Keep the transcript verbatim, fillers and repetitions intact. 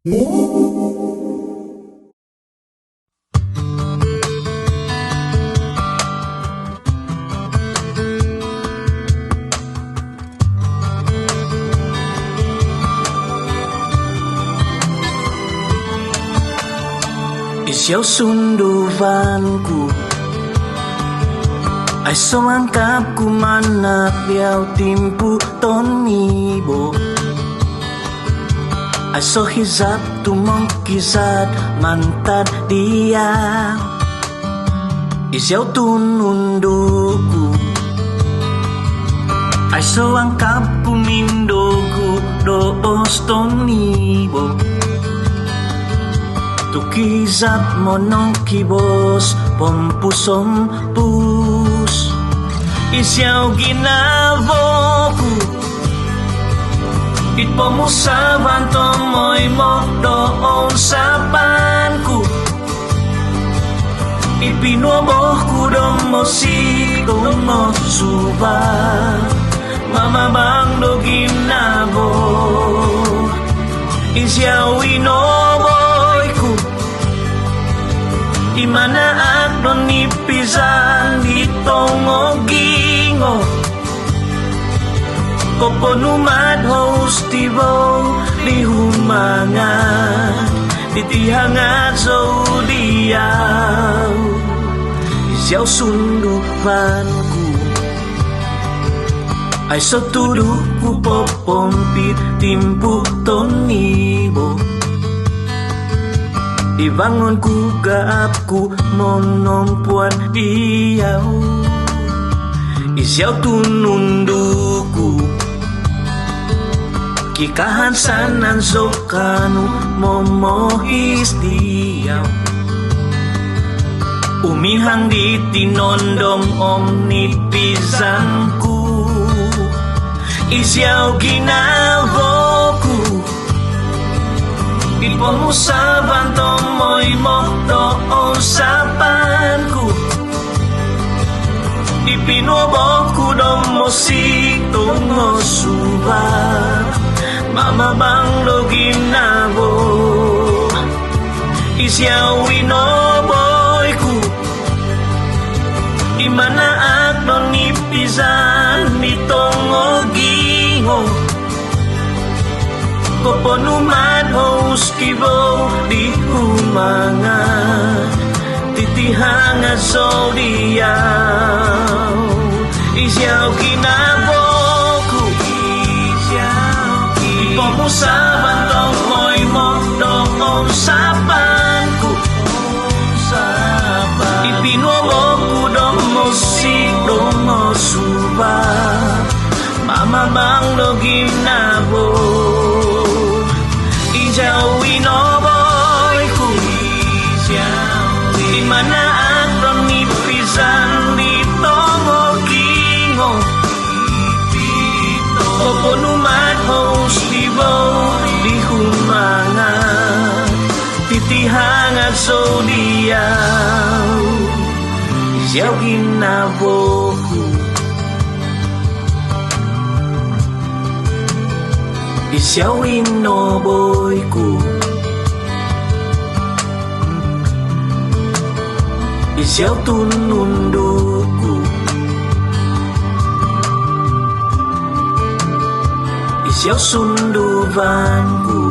Iziau sunduvan ku, aiso mangkap ku manahak diau timpu tonibo. Aiso hizab tumongkizad mantad diau. Iziau tunundu ku, aiso mangkap ku mindogu do boos tonibo. Tu kizab monongkibos pompusompus. Iziau ginavo ku, id pomusaavan tomoimo do ounsapan ku. Id pinuobo ku do mosik do mosuva, mamamang do ginavo. Iziau i noboi ku, i manahak do nipizan di tongogingo. Koponumad hoos diau di humangan, titi hangat zou diau. Iziau sunduvan ku, aiso tudu ku popompit timpu tonibo. Id vangon ku gahap ku monompuan diau. Iziau tunundu ku, kikahansanan zou kaanu momohis diau. Umihang di tinondom om nipizan ku. Iziau ginavo ku, id pomusaavan tomoimo do ounsapan ku. Id pinuobo ku do mosik do mosuva, mamamang do ginavo. Iziau i noboi ku, i manahak do nipizan di tongogingo. Koponumad hoos diau di humangan, titi hangat zou diau. Iziau ginavo ku, id pomusaavan tomoimo do ounsapan ku. Id pinuobo ku do mosik do mosuva, mamamang do ginavo. Iziau i noboi ku, i manahak do nipizan di tongogingo. Koponumad hoos diau di humangan, titi hangat zou diau. Iziau ginavo ku, iziau i noboi ku, iziau tunundu ku, iziau sunduvan ku.